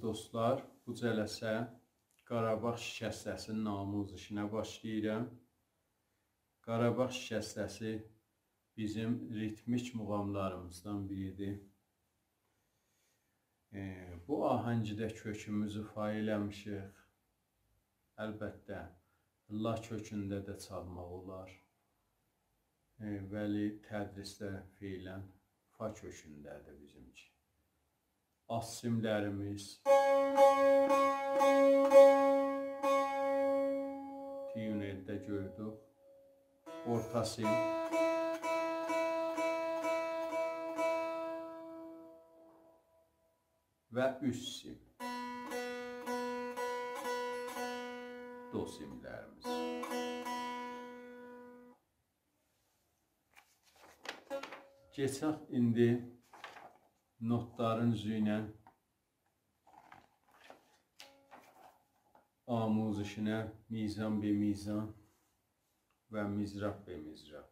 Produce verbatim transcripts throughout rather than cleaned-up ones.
دوستلار، بو جلسه قاراباغ شکسته‌سی‌نین آموزشینه باشلاییرام. قاراباغ شکسته‌سی بیزیم ریتمیک موغاملاریمیزدان بیریدیر. ائ، بو آهنگده کؤکوموزو فا ائله‌میشیک. البته، لا کؤکونده ده چالماق اولار. ائ، ولی تدریسده فعلاً فا کؤکونده‌دیر بیزیمکی. آلت سیملریمیز. تیونرده گؤردوک. اورتا سیم. و اوست سیم. دو سیملریمیز. کئچک ایندی نوتلارین اوزو ایله آموزشینه، میزان به میزان و مضراب به مضراب.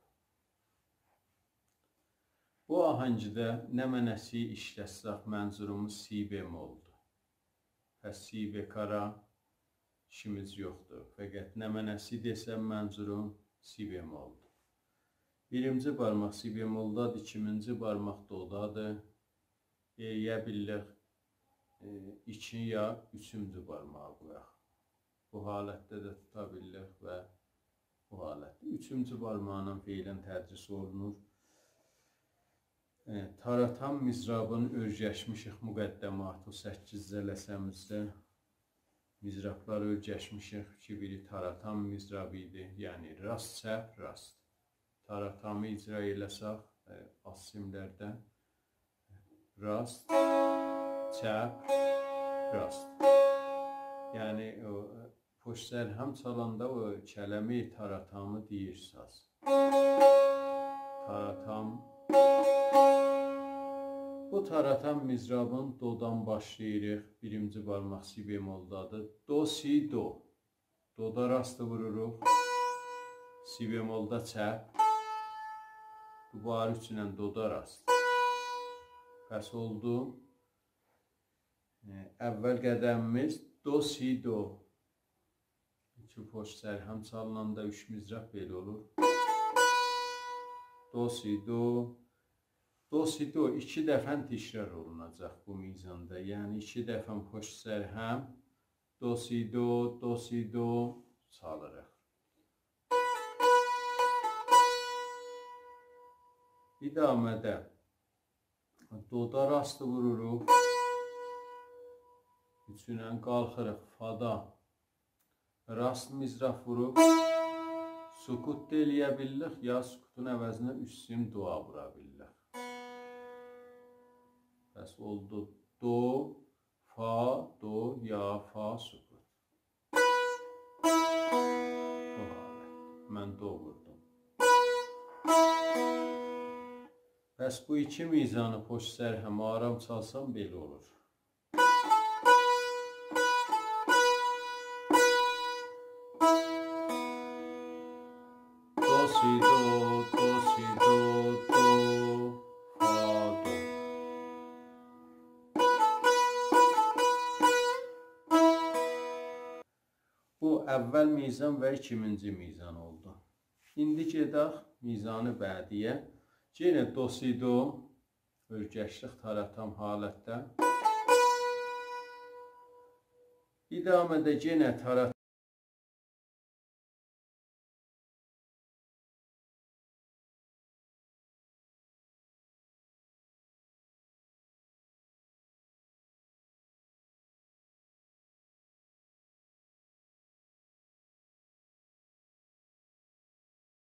بو آهنگده نمنه سی ایشلتسک، منظوروموز سی بملدور. پس سی بکارا ایشیمیز یوخدور. فقط نمنه سی دئسم، منظوروم سی بملدور. بیرینجی بارماق سی بملدادیر، ایکینجی بارماق دودادیر. ائ، یا بیللیک، ائ، ایکی یا اوچونجو بارماغی قویاق. بو حالتده ده توتا بیللیک و بو حالتده. اوچونجو بارماقلا فعلاً تدریس اولونور. ائ، تاراتام مضرابین اؤیرشمیشیک مقدماتی، او سککیز جلسه‌میزده مضرابلار اؤیرشمیشیک کی، بیری تاراتام مضرابی ایدی، یعنی راست، چپ، راست. تاراتامی اجرا ائله‌سک، ائ، آلت سیملردن راست، چپ، راست. یعنی، او، ائ، پشت سر هم چالاندا او کلمه‌ی تاراتامی دئییر ساز. تاراتام. بو تاراتام مضرابین دودان باشلاییریق. بیرینجی بارماق سی بملدادیر. دو، سی، دو. دودا راستی ووروروق. سی بملدا چپ. دوباره اوچونن دودا راست. پس اولدو. ائ، اول قدمیمیز دو، سی، دو. ایکی پشت سر هم چالیناندا اوچ مضراب بئله اولور. دو، سی، دو. دو، سی، دو ایکی دفعه تکرار اولوناجاق بو میزاندا. یعنی ایکی دفعه پشت سر هم دو، سی، دو، دو، سی، دو چالیریق. ادامه‌ده دودا راستی ووروروق. اوچونن قالخیریق فادا. راست مضراب ووروب سکوت دا ائلیه بیللیک، یا سکوتون عوضینه اوچ سیم دودا وورا بیللیک. پس اولدو دو، فا، دو، یا، فا، سکوت. بو حالت. من دو ووردوم. پس بو ایکی میزانی پشت سر هم آرام چالسام بئله اولور. دو، سی، دو، دو، سی، دو، دو، فا، دو. بو اول میزان و ایکینجی میزان اولدو. ایندی گئدک میزان بعدی‌یه. یئنه دو، سی، دو، اؤیرشدیک تاراتام حالتده. ادامه‌ده یئنه تاراتام